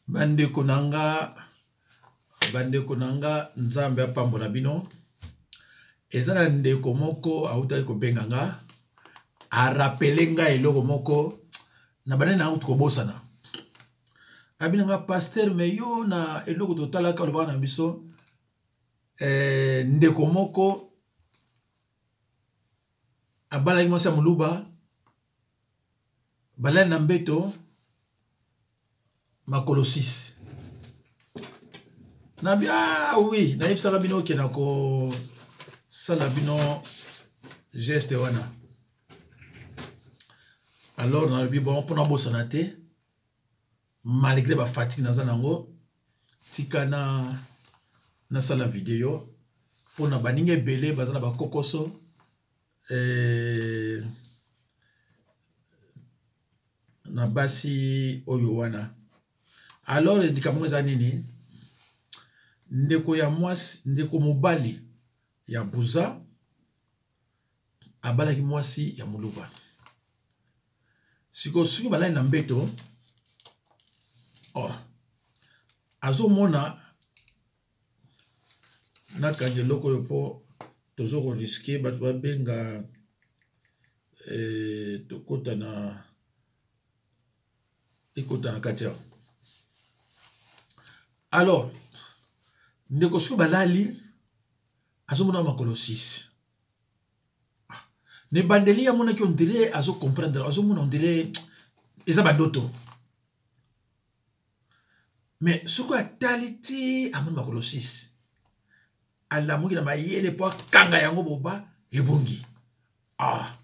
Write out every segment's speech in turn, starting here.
Bandeko na nga, bandeko na nga, Nzambe apambola bino. Eza na ndeko moko awutaki kobenga nga, arapele nga eloko moko na bandaki na yango kobosana. Abi na nga pasteur, mais yo na eloko totalaka olobaka na biso eh, ndeko moko abalaki mwasi ya moluba balali na mbeto makolo 6 nabi ah oui nayebisaka bino oke na kosala bino geste wana alors nalobi bon mpo nabosana te malgré bafatigue naza nango tika na nasala video mpo na baninga ebele baza na bakokoso eh, na basi oyo wana alors likambo yango eza nini ndeko ya mwasi ndeko mobali ya buza abalaki mwasi ya moluba sikoyo soki balali na mbeto oh, azomona nakanga eloko oyo mpo tozo koriske bato babenga eh, tokota na ekota na kati awa alors ndeko soki balali azomona makolo 6 ah, na ebandeli amonaki ondire azo comprendre azomona ondire eza bandoto mais soki atali ti amoni makolo 6 alamuki na mayele mpo akanga yango boba ebongi ah.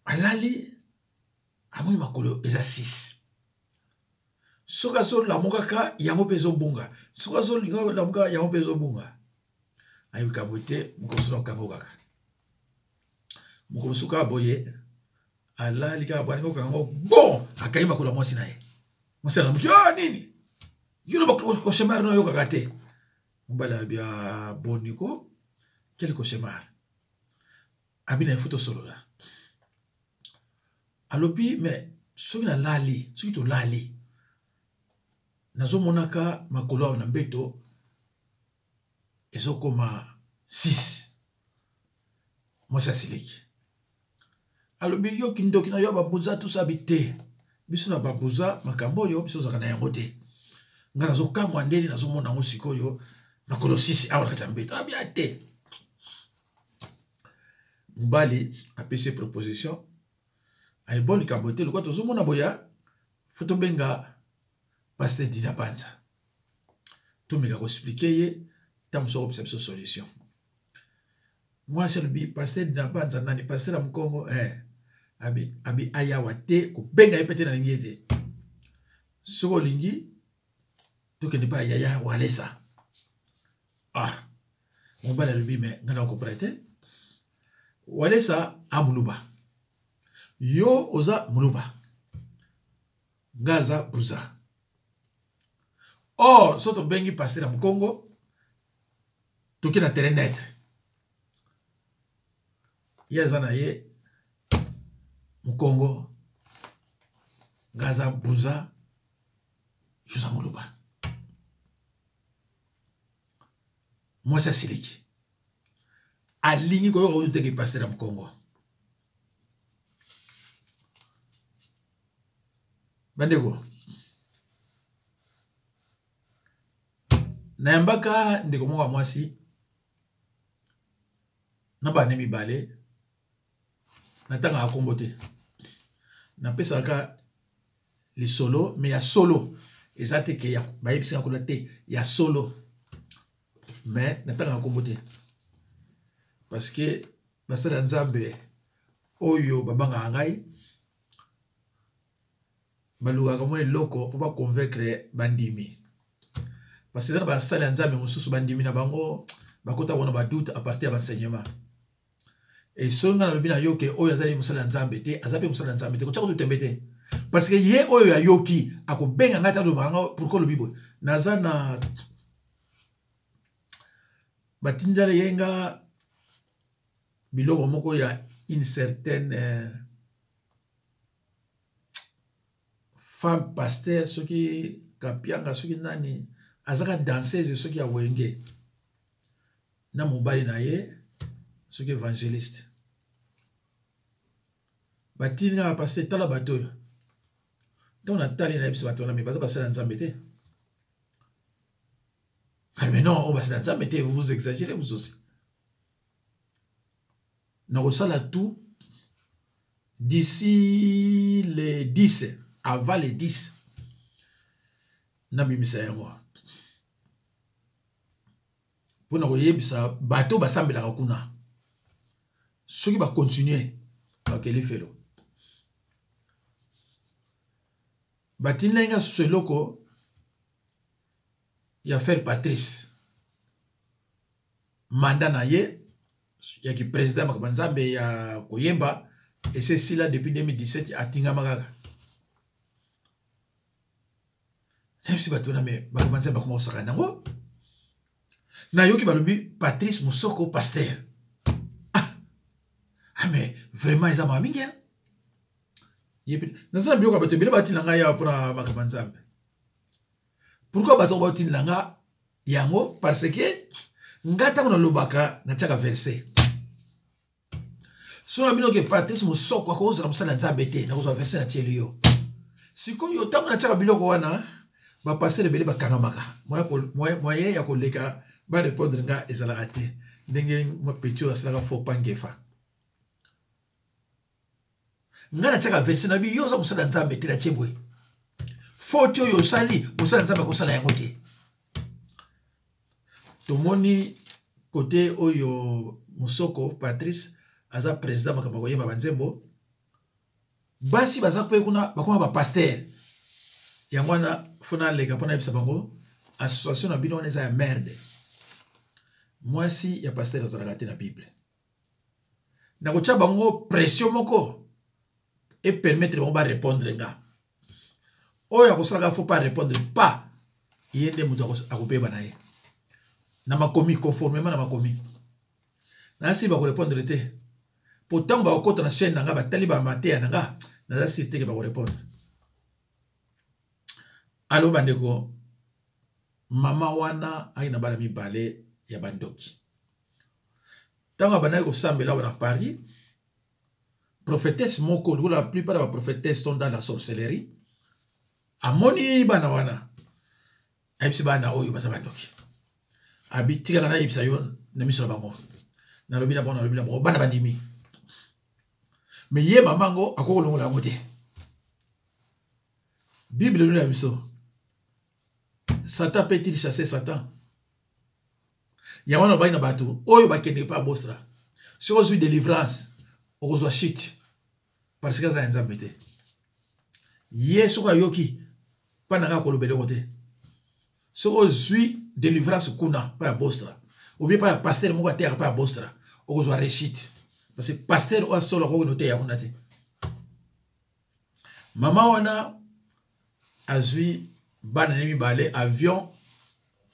Alali amoni makolo eza 6 soki azolamukaka yango mpe ezobunga soki azolinga lamuka yango mpe ezobunga ayebi kambo te mokolo mosusu nakokango kaka mokolo mosusu kaka boye alali kaka boye alingi kokanga yango bon akangi makolo ya mwasi na ye mwasi alamuki ah nini yo na cauchemar na oyokaka te mobali abi ah, boni ko quel cauchemar abi na ye fo tosolola alobi mais soki nalali soki tolali nazomonaka makolo awa na mbeto ezokoma 6 mwasi asiliki alobi yo kindoki na yo babuza tusabi te biso na babuza makambo oyo biso ozalaka na yango te ngai nazokamwa ndeni nazomona yango sikoyo makolo sisi awa na kati ya mbeto abia te mobali apesi proposition ayebo likambo te lokola tozomona boya fo tobenga paster dina panza tomeka koexplike ye ntango mosusu akopesa biso solution mwasi alobi paster dinabanza nani paster ya mokongo eh. abi, abi ayawa te kobenga ye mpe te nalingi ye te soki olingi tokende mpe yaya walesa ah mobali alobi me ngai nakokomprendre te walesa amuluba yo oza muluba nga aza buza or so tobengi paster ya mokongo toke na terrain neutre ye aza na ye mokongo nga aza buza yoza moluba mwasi asiliki alingi koyoka kutu teke paster ya mokongo bandeko nayambaka ndeko moko ya mwasi na bana mibale natangaka nkombo te napesaka lisolo me ya solo eza te ke bayebisaka kuna te ya solo me natangaka nkombo te parce que basali ya nzambe oyo babangaka ngai balukaka mwa eloko mpo baconvaincre bandimi parce eza na basali ya nzambe mosusu bandimi na bango bakota wana badoute à partir ya baenseignement e soki ngai nalobi na yo ke oyo azali mosali ya nzambe te aza mpe mosali ya nzambe te kotya kutu tembe te parce que ye oyo ayoki akobenga ngai te alobaka ngai pourkoi olobi boye naza na batindala ye nga biloko moko ya une certaine euh, Femme pasteur soki Kapianga soki nani azaka danseuse soki ya wenge na mobali na ye soki evangeliste. Batindi nga pasteur tala bato oyo. Ntango natali nayebisi bato wana me baza basala Nzambe te. Ah, mais non, oyo basala Nzambe te, vous vous exagérez vous aussi. Nakosala tout d'ici le 10, avant le 10 nabimisa yango mpo na koyebisa bato basambelaka kuna soki bakontinue bakeli felo. Batindaki nga susu eloko ya frère Patrice, mandat na ye ya ki président makambo Nzambe ya koyemba ese esila depuis 2017, atingama kaka. Nayebisi bato wana me makambo Nzambe akoma kosaka nango. Nayoki balobi Patrice Mosoko pasteur. Ah, mais vraiment eza mawa mingi. Naza na biloko ya bato ebele batinda ngai awa mpona makambo ya Nzambe. Pourquoi bato batinda nga yango? Parce que nga ntango nalobaka natiaka verset. So na bino ke Patrice Mosoko akozala mosala ya Nzambe te, nakozwa verset natieli yo. Sikoyo ntango natiaka biloko wana, bapastere ebele bakangamaka, moyen ya koleka barépondre nga ezalaka te, ndenge mwa petit oyo asalaka faux pas ngefa. Nga natiaka verset na bi yo oza mosala ya Nzambe te, natie boye faute oyo osali, mosala ya Nzambe akosala yango te. Tomoni kote oyo Mosoko Patrice aza président makambo ya koyemba banzembo, basi baza mpe kuna bakoma bapaster. Yango wana fo naleka mpo nayebisa bango association na bino wana eza ya merde. Mwasi ya paster azalaka te na Bible. Nakotia bango pression moko e permettre bango barépondre nga. Oyo akosalaka faut pas répondre pas, ye nde moto akobeba na ye na makomi, conformément na makomi. Nasi bakorépondre te, po ntango bakokɔta na chaîne na nga batali bamateya na nga, naza siri teke bakorépondre. Alo bandeko, mama wana aki na bana mibale ya bandoki. Ntango abandaki kosambela awa na Paris, prophétesse moko, lokola la plupart ya baprophétesse sont dans la sorcellerie, amoni bana wana, ayebisi bana oyo baza bandoki. Abi tikaka nayebisa yo na miso na bango, nalobi na bango, nalobi na bango, bana bandimi. Me ye mama yango akoki kolongola yango te. Bible elobi na biso, Satan peut-il chasser Satan? Yango wana obai na bato oyo bakendeke mpe abostra, soki ozwi délivrance okozwa chute, parce que aza ya Nzambe te. Ye soki ayoki mpa na ngai akoloba eloko te. Soki ozwi délivrance kuna mpa ya bostra obie mpa ya pasteur moko ateyaka mpa ya bostra, okozwa réussite, parce que pasteur oyo asolo akoki noteya kuna te. Mama wana azwi bana ne mibale, avion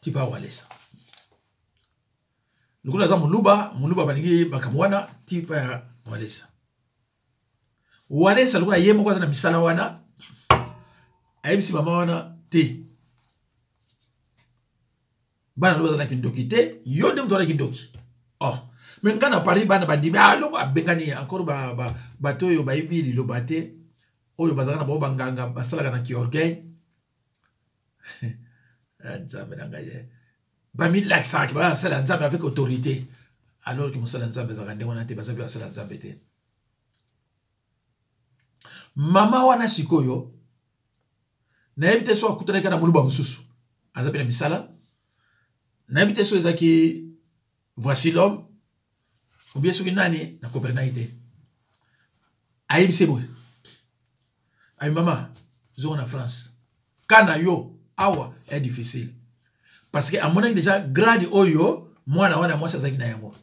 tipa Walesa. Lokola aza moluba, moluba balingi makambo wana, tipa ya Walesa. Walesa lokola ye moko aza na misala wana, ayebisi mama wana te, bana loba aza na kindoki te, yo nde moto wana kindoki. Oh, me nga na Paris bana bandimi aloko abengani encore bato oyo bayebi liloba te, oyo bazalaka na bango banganga basalaka na kiorgueil. Nzambe na ngai, bamilakisaka basala Nzambe avec autorité, alors que mosala Nzambe ezalaka ndenge wana te, baza mpe basala Nzambe te. Mama wana sikoyo nayebi te so akutanaki na moluba mosusu aza mpe na misala, nayebi te so ezalaki voici l'homme ou bien soki nani, na comprenaki te. Ayebisi boye, ayi mama zonga na France, ka na yo awa est difficile, parce que amonaki déjà grade oyo mwana wana mwasi azalaki na yango.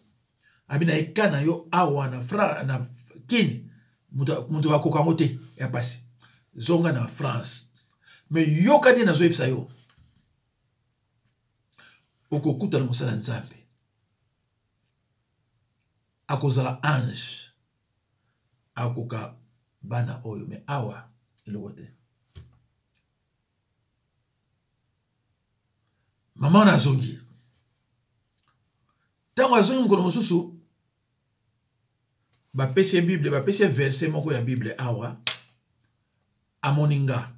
Abi na ye ka na yo awa na Fra na Kini, moto akoka yango te, ya pasi, zonga na France. Mais yoka nde nazoyebisa yo, okokutana mosala Nzambe, akozala ange, akoka bana oyo, me awa eloko te. Mama wana azongi. Ntango azongi mokolo mosusu, bapesi ye Bible, bapesi ye verset moko ya Bible awa, amoni nga.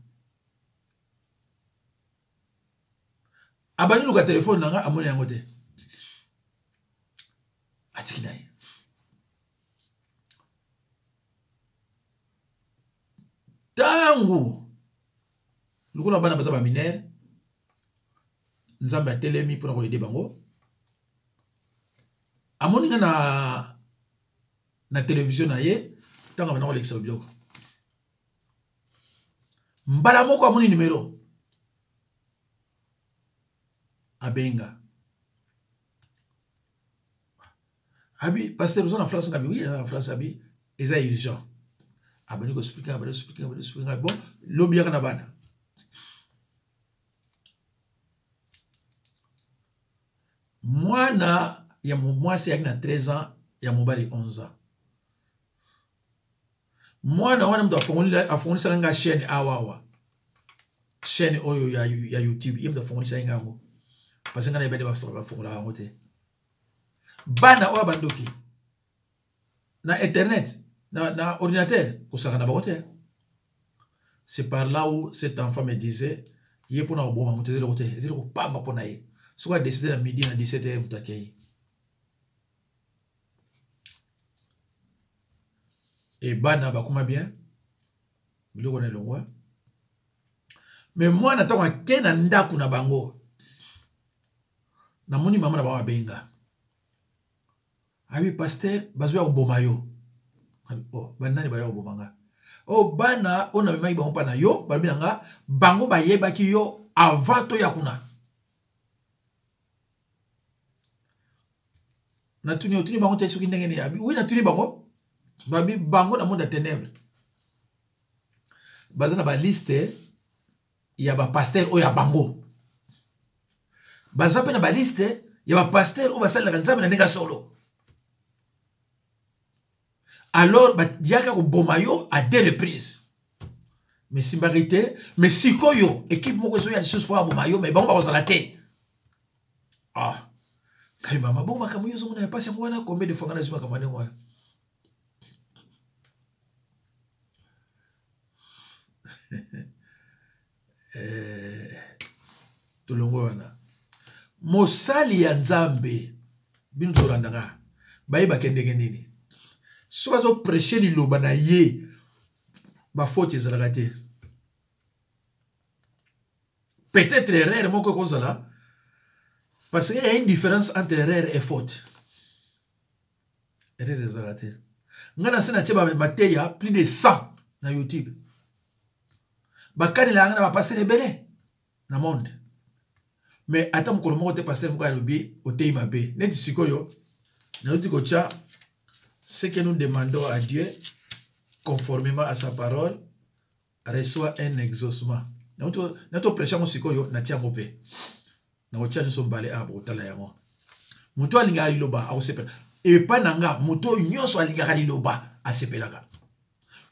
Abandi luka telefone na nga, amoni yango te. Atiki na ye. Ntango lokola bana baza ba mineur, Nzambe atelemi mpona koyede bango. Amoni nga na televizio na ye, ntango abanda kolekisa biloko. Mbala moko amoni numero. Abenga. Abi, pasteur, oza na France? Ngabi, oui, na France. Abi, eza urgent. Abandi koexplike, abandi koexplike, abandi koexplike. Bon, lobi yaka na bana. Mwana ya mwasi ayaki na 13 ans, ya mobali 11 ans. Mwana wana moto afongolisaka nga chaîne awa awa. Chaîne oyo ya YouTube, ye moto afongolisaki nga yango. Parce que nga nayebani bafongolaka yango te. Bana oyo bandoki na internet, na ordinateur, kosaka na bango te. C'est par là où cet enfant me disait, ye mpona koboma moto ezali te, ezali kopamba mpona ye. Soki adeside na midi na 17 heures moto akei. E bana bakoma bien, biloko na elongwa. Mais mwana ntango ake na ndako na bango, namoni mama na bango abenga. Abi, pasteur, bazwi ya koboma yo. Abi, oh, banani baya koboma nga? Oh, bana oyo namemaki bango mpa na yo, balobi na nga, bango bayebaki yo avant toya kuna. Natuni, otuni bango te soki ndenge nini? Abi, oui, natuni bango. Babi, bango na monde ya ténèbres. Baza na ba liste ya ba pasteur oyo ya bango. Baza pe na ba liste ya ba pasteur oyo basalelaka Nzambe na ndenge ya solo. Alors, bayaka koboma yo à deux reprises. Mais simbaki te, mais sikoyo équipe moko ezoya lisusu mpo baboma yo, mais bango bakozala te. Ah, ngai mama, bongo makambo yo ozomona ya pasi yango wana, combien de fois ngai nazwi makambo ya ndenge wana? Tolongo wana mosali ya Nzambe, bino tolanda nga, bayebake ndenge nini soki azoprêche liloba na ye, bafaute ezalaka te. Peut-être erreur moko ekozala, parce qu'il y a une différence entre erreur et faute. Erreur ezalaka te. Nga na se natie ba mateya plus de 100 na YouTube. Bakanelaka nga na bapasteur ebele na monde. Mais ata mokolo moko te pasteur moko alobi oteyi mabe. Neti sikoyo nauti kotia ce que nous demandons à Dieu conformément à sa parole reçoit un exaucement. Nauti prêcher yango sikoyo, natia yango mpe. Nakotia nyonso mbale awa bokotala yango. Moto alingaka liloba akosepela. Epai na nga, moto oyo nyonso alingaka liloba asepelaka.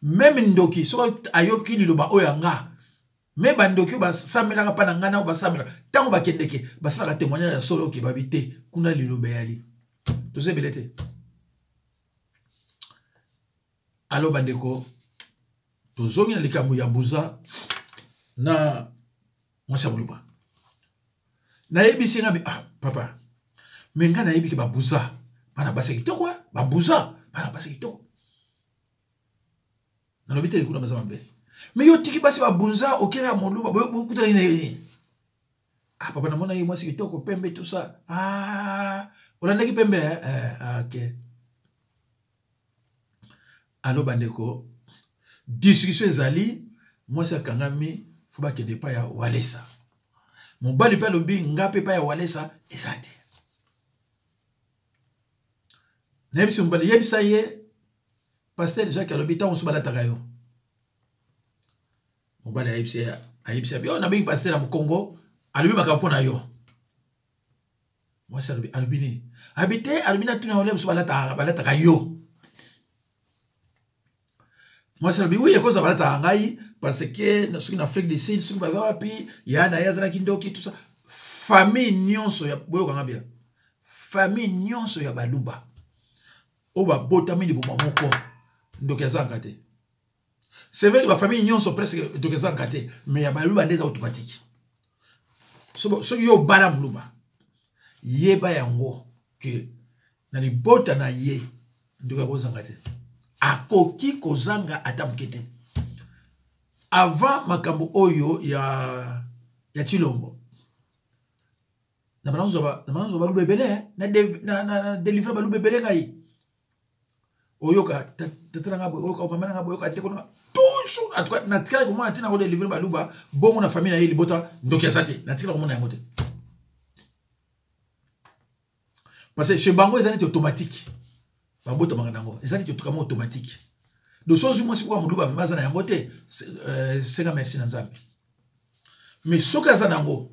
Meme ndoki soki ayoki liloba oyo ya nga, me bandoki oyo basamelaka mpa na nga na oyo basamelaka, ntango bakendeke basalaka témoignage ya solo oke babi te, kuna liloba eyali. Toza ebele te. Alo bandeko, tozongi na likambo ya Buza na mwasi ya moluba. Nayebisi nga, ah, papa, me nga nayebi ke babuza bana basi ya kitoko, babuza bana basi ya kitoko. Nalobi te kuna baza mabe, me yo tiki basi babunza okela moluba bokutana nini? Ah papa, namona ye mwasi kitoko pembe tout ça. Ah, olandaki pembe, eh? Eh, ok. Alo bandeko, discussion ezali, mwasi akangami, fo bakende epai ya Walesa. Mobali mpe alobi nga mpe epai ya Walesa eza te. Nayebisi mobali, yebisa ye pasteur Jacques alobi ntango mosusu balataka yo. Mobali ayebisi, ayebisi abi, oh, nabengi pasteur ya Mokongo, alobi makambo mpo na yo. Mwasi alobi, alobi nini? Alobi te, alobi natuna yo, mosusu balataka yo. Mwasi alobi, oui, ekozala balataka ngai, parce que soki na Afrique du Sud, soki baza wapi, ya na ye azalaki ndoki, tout ça. Famille nyonso ya boyokanga bien, famille nyonso ya baluba oyo babotami liboma moko, ndoki azanga te. C'est vrai que bafamille nyonso presque ndoki azanga te, mais ya baluba nde eza automatique. Soki yo obala moluba, yeba yango ke na libota na ye ndoki akozanga te, akoki kozanga ata moke te. Avant makambo oyo ya Tshilombo, na banazwa baluba ebele, na délivre baluba ebele. Ngai oyoka tata na ngai boye, oyoka mama na ngai boye, oyoka ndeko na ngai toujours. En tout cas, natikala komona te na kodélivre baluba bongo na famille na ye libota ndoki aza te. Natikala komona yango te, parce que chez bango eza neti automatique, babotamaka nango, eza neti kama automatique. Donc soki ozwi mwasi moko ya moluba, vraiment aza na yango te, senga merci na Nzambe. Mais soki aza nango,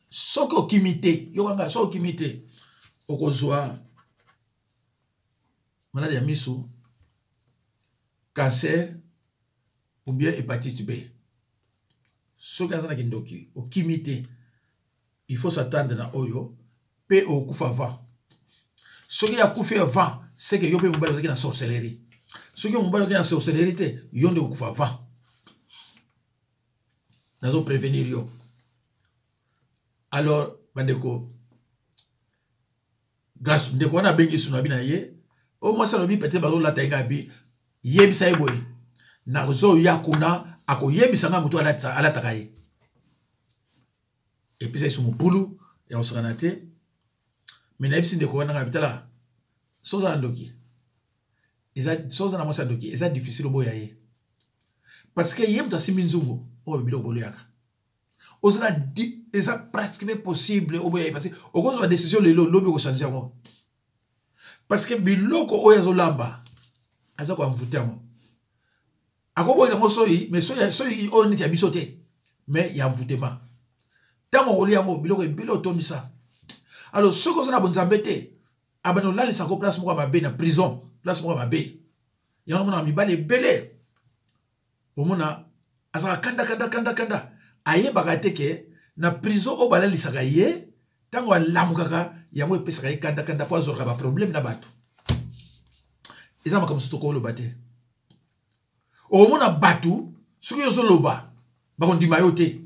soki okimi te, yokanga, soki okimi te, okozwa maladi ya miso, cancer ou bien hépatite B. Soki aza na kindoki, okimi te, il faut s'attendre na oyo mpe okokufa avant. Soki akufi avant, c'est que yo mpe mobali ozalaki na sorcellerie. Soki mobali ozalaki na sorcellerie te, yo nde okokufa avant. Nazo prévenir yo. Alors bandeko, gas ndeko wana abengi sino abi na ye oyo mwasi alobi peut-être bazolata ye. Ngai abi yebisa ye boye, nazoya kuna, akoyebisa ngai moto alataka ye. Epesa ye so mobulu ya kosakana te. Me nayebisi ndeko wana, ngai bitala, so oza na ndoki, eza so oza na mwasi ya ndoki, eza difficile oboya ye, parce que ye moto asimbi nzungu oyo biloko boliaka. Oza na, eza pratiquement possible oboya ye, parce que okozwa décision lelo, lobi okochange yango, parce que biloko oyo azolamba aza koenvoûter yango. Akoboyela yango soyi, mais soyi oyo neti ya biso te, mais ya envoûtement. Ntango okolia yango, biloko ebele otondisa. Alors soki oza na bonzambe te, abanda olalisako place moko ya mabe na prison, place moko ya mabe. Yango omonaka mibali ebele, omona azalaka kanda kanda kanda kanda, ayebaka te ke na prison oyo balalisaka ye, ntango alamukaka, yango epesaka ye kanda kanda, mpo azwaka baproblème na bato. Eza makambo mosusu tokoloba te. Omona bato, soki ozoloba, bakondima yo te,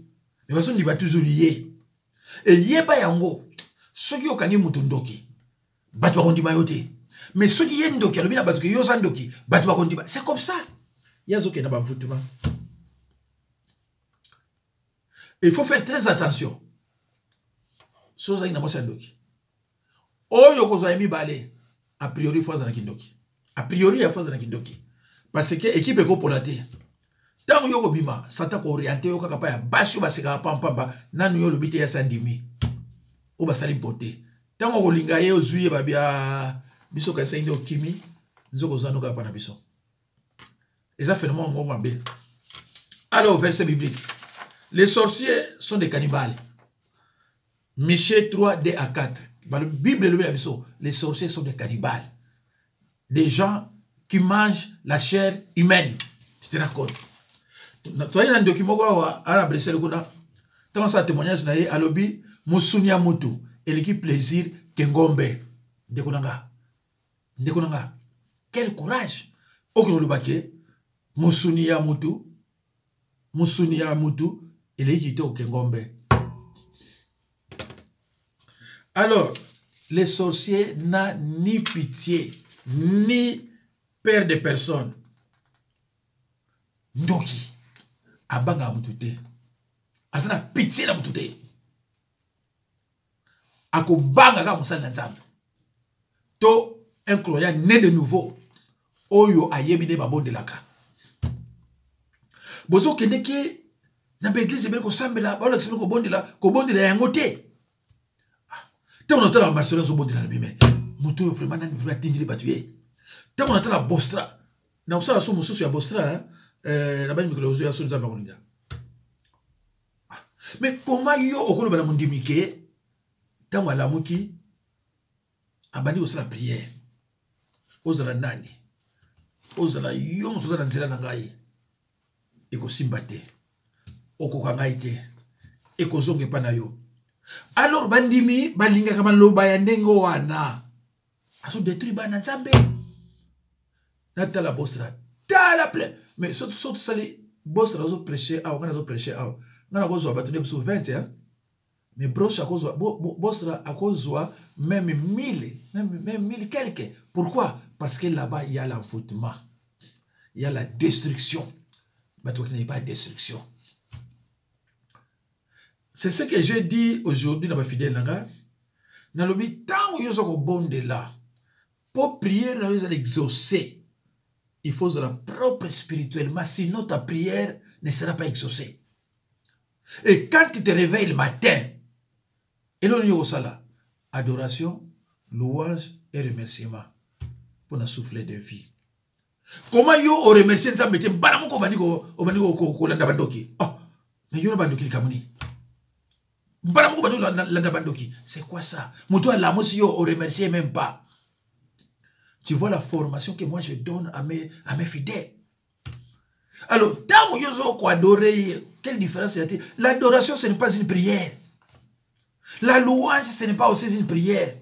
me bazondima toujours ye. Eyeba yango, soki okangi moto ndoki, bato bakondima yo te, mais soki ye ndoki alobi na bato ke yo oza ndoki, bato bakondima. C'est comme ça ye azokenda baenvoûtement. Il faut faire très attention. So ozalaki na mwasi ya ndoki, oyo kozwa ya mibale, a priori faut azalaki ndoki, a priori ya faut azalaki ndoki, parce que équipe ekopola te. Ntango yo kobima, Satan koorienter yo kaka pa ya basi oyo basekaka pampamba nanu yo olobi te yasa ndimi oyo basali mpo te. Ntango okolinga ye, ozwi ye, babia biso kanisaki nde okimi, nzoko ozano kaka pa na biso. Eza phénomène moko mabe. Alors, verset biblique: les sorciers sont des cannibales, Michée 3 2 à 4. Bible elobi na biso, les sorciers sont des cannibales, des gens qui mangent la chair humaine. Tu te rends compte? Toyei na ndoki moko awa ana Bruxelles kuna, ntango asala témoignage na ye, alobi mosuni ya mutu eleki plaisir ke ngombe. Ndeko na nga, ndeko na nga, quel courage okende oloba ke mosuni ya mutu, mosuni ya mutu eleki kitoko ke ngombe! Alors les sorciers n'a ni pitié ni peur de personne. Ndoki abangaka mutu te, aza na pitié na mutu te, akobanga kaka mosali na Nzambe to un croyant né de nouveau oyo ayebi nde babondelaka. Bozokendeke na baeglise ebele kosambela, baolakisa bino kobondela, kobondela yango te. Ntango natala Marcelo azobondela na bime, moto oyo vraiment nani vraiment atindili bato ye? Ntango natala Bostra, na kosala so mosusu ya Bostra na bani mikolo ozoya, so Nzambe akolinga. Mais koma yo okoloba na mondimi ke ntango alamuki abandi kosala prière, ozala nani, ozala yo moto oza na nzela na ngai, ekosimba te, okoka ngai te, ekozonga epai na yo. Alors bandimi balingaka maloba ya ndenge wana, azodétruire bana Nzambe. Natala Bostra, tala plein. Mais so tosali Bostra azoprêche awa, ngai nazoprêche awa, ngai nakozwa bato nde biso 20, hein? Mais broche akozwa, Bostra akozwa même 1000, même 1000 quelque. Pourquoi? Parce que là-bas, il y a l'envoûtement, il y a la destruction. Bato bakende pas destruction. C'est ce que j'ai dit aujourd'hui na bafidèle na ngai. Nalobi, ntango yo oza kobondela mpo prière na yo ezala exaucé, il faut ozala propre spirituellement, sinon ta prière ne sera pas exaucée. Et quand tu te réveilles le matin, eloko nini okosala? Adoration, louange et remerciement mpona souffle de vie. Comment yo oremercie Nzambe te, mbala moko obandi kolanda bandoki? Oh, mais yo na bandoki, likambo nini? Mbala moko bandi kolanda bandoki, c'est quoi ça? Moto alamusi yo, oremercie même pas. Tu vois la formation que moi je donne à mes fidèles. Alors ntango yo ozo koadorer ye, quelle différence ya te? L'adoration, ce n'est pas une prière. La louange, ce n'est pas aussi une prière.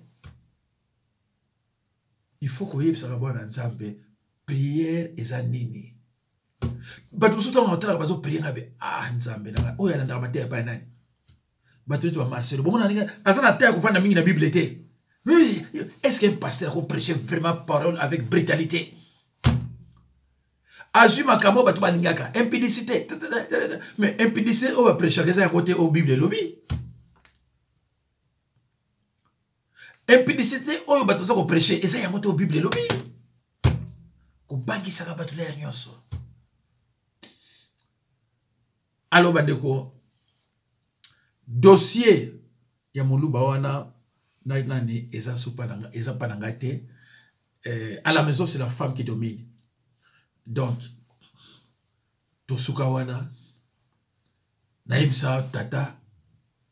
Il faut koyebisaka bwana Nzambe prière eza nini. Bato mosusu, ntango naotalaka bazoprier, nga be, ah, Nzambe nanga, oyo alandaka mateya epai nani? Bato neti bamarcelo, bomona ndenge aza na te ya kovanda mingi na Bible te. Est ce qu'un pasteur akoprêcher vraiment parole avec brutalité? Azwi makambo oyo bato balingaka, impudicité. Mais impudicité oyo baprêchaka eza yango te oyo Bible elobi. Impudicité oyo bato baza koprêche eza yango te oyo Bible elobi. Kobangisaka bato l'heure nyonso. Alors bandeko, dossier ya moluba wana na nani eza supa na, eza mpa na ngai te. À la maison, c'est la femme qui domine. Donc tosuka wana. Nayebisa tata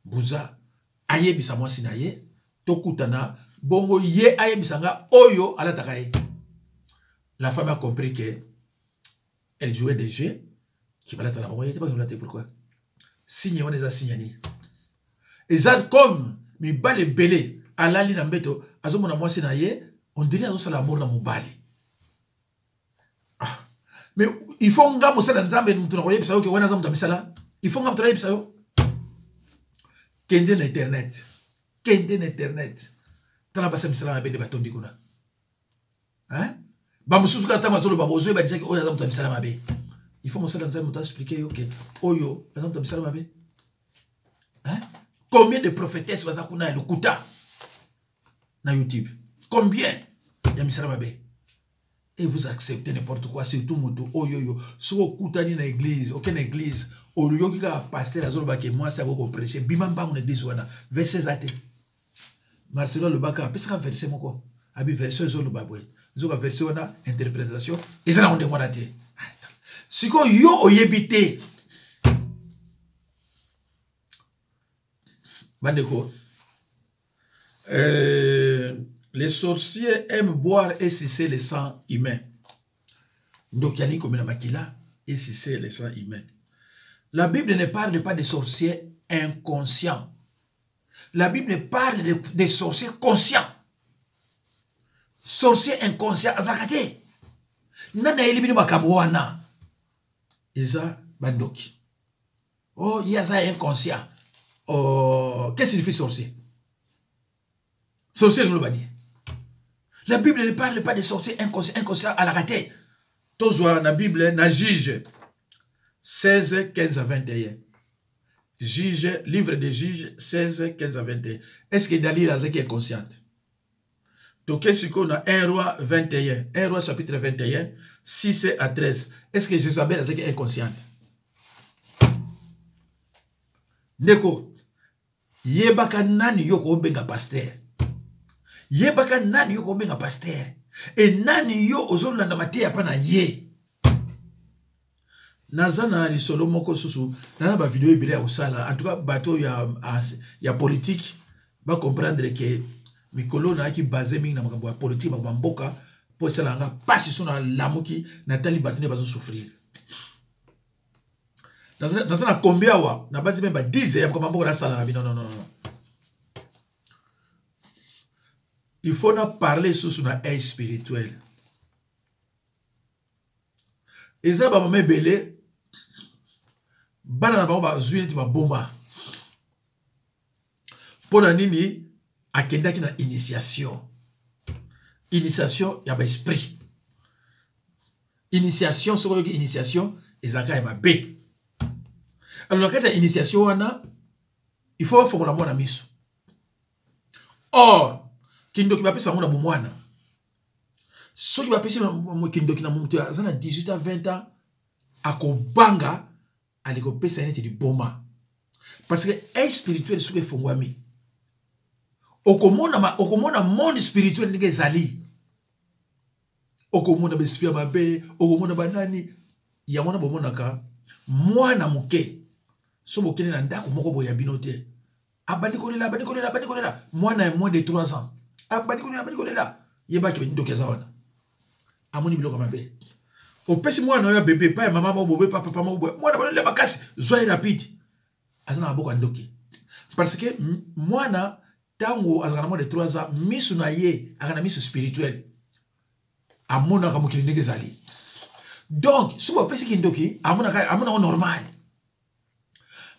Buza ayebisa mwasi na ye, tokutana bongo, ye ayebisa nga oyo alataka ye. La femme a compris que elle jouait des jeux qui balata na bango ye te. Bakinola te. Pourquoi? Signe wana eza signe nini? Eza comme mibali ebele, alali na mbeto, azomona mwasi na ye, on dirait azosala amour na mobali. Ah. Mais il faut nga mosala Nzambe moto na koyebisa yo ke wana aza moto ya misala? Il faut nga moto nayebisa yo? Kende na internet, kende na internet, tala basi ya misala mabe nde batondi kuna, hein? Bamosusu kaka ntango azoloba, bozoyeba déjà ke oyo aza moto ya misala mabe. Il faut mosala Nzambe moto aexpliquer yo ke oyo aza moto ya misala mabe, hein? Combien de prophétesse baza kuna ya lokuta na YouTube? Combien ya misala mabe? Et vous acceptez n'importe quoi. Surtout moto oyo oyo soki okutani na église, oke na église, oyoki kaka pasteur azolobaka mwasi akoki koprêche, bima mbangu na église wana. Verset eza te. Marcelo alobaka, apesaka verset moko, abi verset ezoloba boye, nzoka verset wana interprétation eza nango ndenge wana te. Sikoyo yo oyebi te. Bandeko, les sorciers aiment boire et sucer le sang humain. Ndoki alingi komela makila et sucer le sang humain. La Bible ne parle pas de sorciers inconscients, la Bible parle de sorciers conscients. Sorcier inconscient azalaka te. Nani ayeli bino makambo wana? Eza bandoki. Oh, ye aza inconscient. Oh, qu'est-ce signifie sorcier? Sorcier elingi bani? La Bible ne parle pas de sorcier inconscient. Inconscient alaka te. Tozwa na Bible, na Juge 16, 15 à 21. Juge, livre de Juge 16, 15 à 21. Est ce que Dalila azalaki inconsciente? Toke sikoyo na 1 Roi 21, 1 Roi chapitre 21, 6 à 13. Est ce que Jézabel azalaki inconsciente? Ndeko, yebaka nani yo kobenga pasteur, yebaka nani yo kobenga pasteur e nani yo ozolanda mateya mpa na ye. Naza na lisolo moko susu, naza bavideo ebele ya kosala. En tout cas, bato ya politique bacomprendre ke mikolo nayaki base mingi na makambo ya politique, makambo ya mboka, mpo esalaka nga mpasi. So nalamuki, natali bato nde bazosouffrir. Naza na kombi awa, nabandi mpe ba 10 ya makambo ya mboka nasala na bino. Non, non, non. Il faut na parler susu na œil spirituel. Eza ba mama ebele bana na bango bazwi neti baboma. Mpo na nini akendaki na initiation? Initiation ya ba esprit. Initiation, soki oyoki initiation ezalaka ya mabe. Alors na kati ya initiation wana il faut bafongola mwana miso. Or kindoki bapesa yango na bomwana. Soki bapesi kindoki na moto aza na 18 à 20 ans, akobanga ali kopesa ye neti liboma. Parce que œil spirituel soki efongwami, okomona monde spirituel ndenge ezali. Okomona ba esprit ya mabe, okomona banani. Yango wana bomonaka mwana moke so bokende na ndako moko boye ya bino te, abandi kolela, abandi kolela, abandi kolela. Mwana ya moins de 3 ans abandi kolela, abandi kolela, yebaki ndoki aza wana, amoni biloko mabe. Opesi mwana oyo ya bebe epai ya mama moko bobe, papa moko boye, mwana balolela makasi, zwa ye rapide, aza na maboko ya ndoki. Parce que mwana ntango azalaka na moins de 3 ans, miso na ye azalaka na miso spirituel, amonaka mokili ndenge ezali. Donc soki bapesi kindoki, amonaka normal.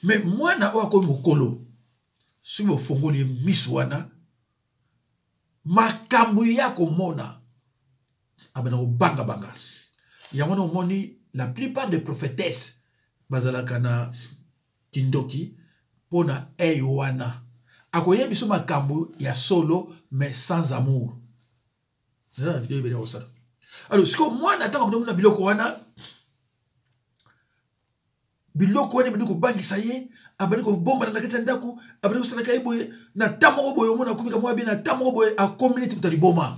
Mais mwana oyo akomi mokolo, soki bofongoli ye miso wana, makambo ya komona abanda kobangabanga. Yango wana omoni la plupart des prophétesses bazalaka na kindoki mpo na œil wana. Akoyebi biso makambo ya solo mais sans amour. Eza na video ebele kosala. Alors sikoyo mwana ntango abandi komona biloko wana, biloko wana ebandi kobangisa ye, abandi kobombana na kati ya ndako, abandi kosalaka ye boye na ta moko boye, omona akomi kamwa bien na ta moko boye, akomi neti moto ya liboma.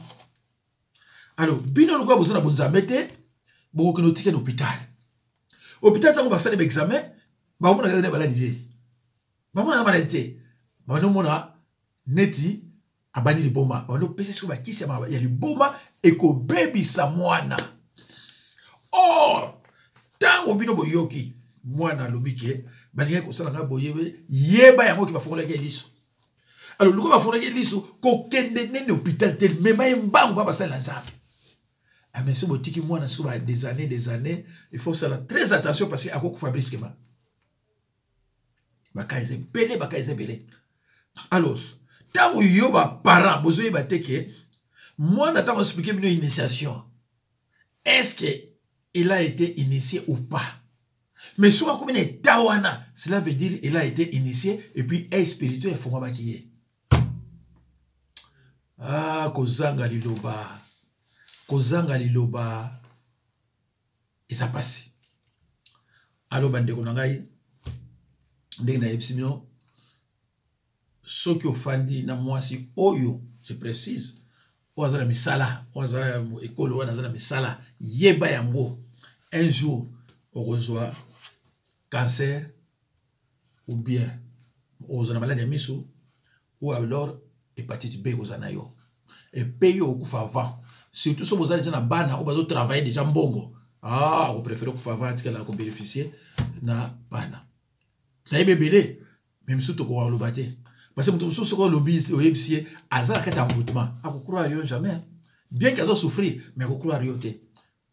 Alors bino lokola boza na bonzambe te, bokokende otika na hôpital. Hôpital ntango basali ba examen, bakomonaka eza na maladi te, bamonaka maladi te, babandi komona neti abandi liboma, babandi kopesa sikoyo bakisi ya liboma ekobebisa mwana. Or ntango bino boyoki mwana alobi ke balingaki kosala nga boye, yeba yango ke bafungolaki ye liso. Alors lokola bafungolaki ye liso, kokende nene hôpital te, mema ye mbangu ba basali na Nzambe. Ah, mais soki botiki mwana sikoyo ba des années, des années, il faut sala très attention parce que akokufa brusquement. Baka eza ebele, baka eza ebele. Alors ntango yo ba parents bozoyeba te ke mwana ntango expliquer bino initiation, est-ce que il a été initié ou pas? Mais soki akomi na état wana, cela veut dire il a été initié et puis œil spirituel efongwamaki ye. Ah, kozanga liloba, kozanga liloba eza pasi. Alo bandeko na ngai, ndenge nayebisi bino, soki ofandi na mwasi oyo, je précise, oyo aza na misala, oyo aza na ekolo wana aza na misala, yeba yango, un jour okozwa cancer ou bien okozwa na maladi ya miso, ou alors hépatite B ekozala na yo, epe yo okokufa avant. Surtout soki boza deja na bana oyo bazotravaille deja mbongo, ah, okopréféré okufa avant, atikala kobénéficie na bana. Nayebi ebele, mais mosusu tokoka koloba te, parce que moto mosusu soki olobi, oyebisi ye aza na kati ya envoûtement, akocroire yo jamais, bien que azosouffrir, mais akocroire yo te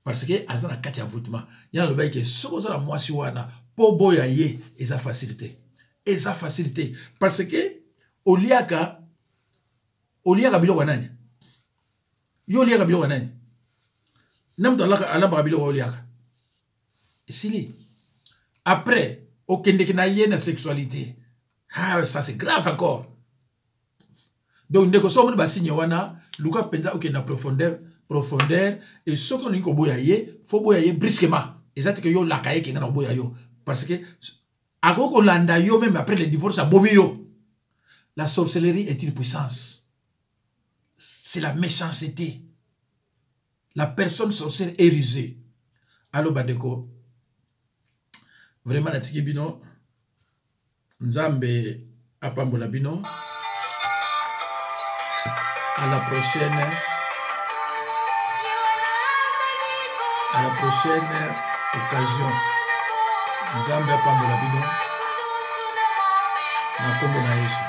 parce que aza na kati ya envoûtement. Ya nalobaki ke soki oza na mwasi wana, po boya ye eza facile te, eza facile te, parce que oliaka biloko ya nani? Yo oliaka biloko ya nani? Na moto alambaka biloko oliaka esili, après okendeki na ye na sexualité. Ah, ça c'est grave encore. Donc ndeko, soki omoni basigne wana, luka mpenza okende na profondeur, profondeur. Et soki olingi koboya ye, faut boya ye brusquement. Eza te ke yo olaka ye kenga na koboya yo, parce que akoki kolanda yo même après le divorce, abomi yo. La sorcellerie est une puissance, c'est la méchanceté. La personne sorcière est rusée. Allo bandeko, vraiment natiki bino, Nzambe apambola bino. À la prochaine, à la prochaine occasion. Nzambe apambola bino na kombo na Yesu.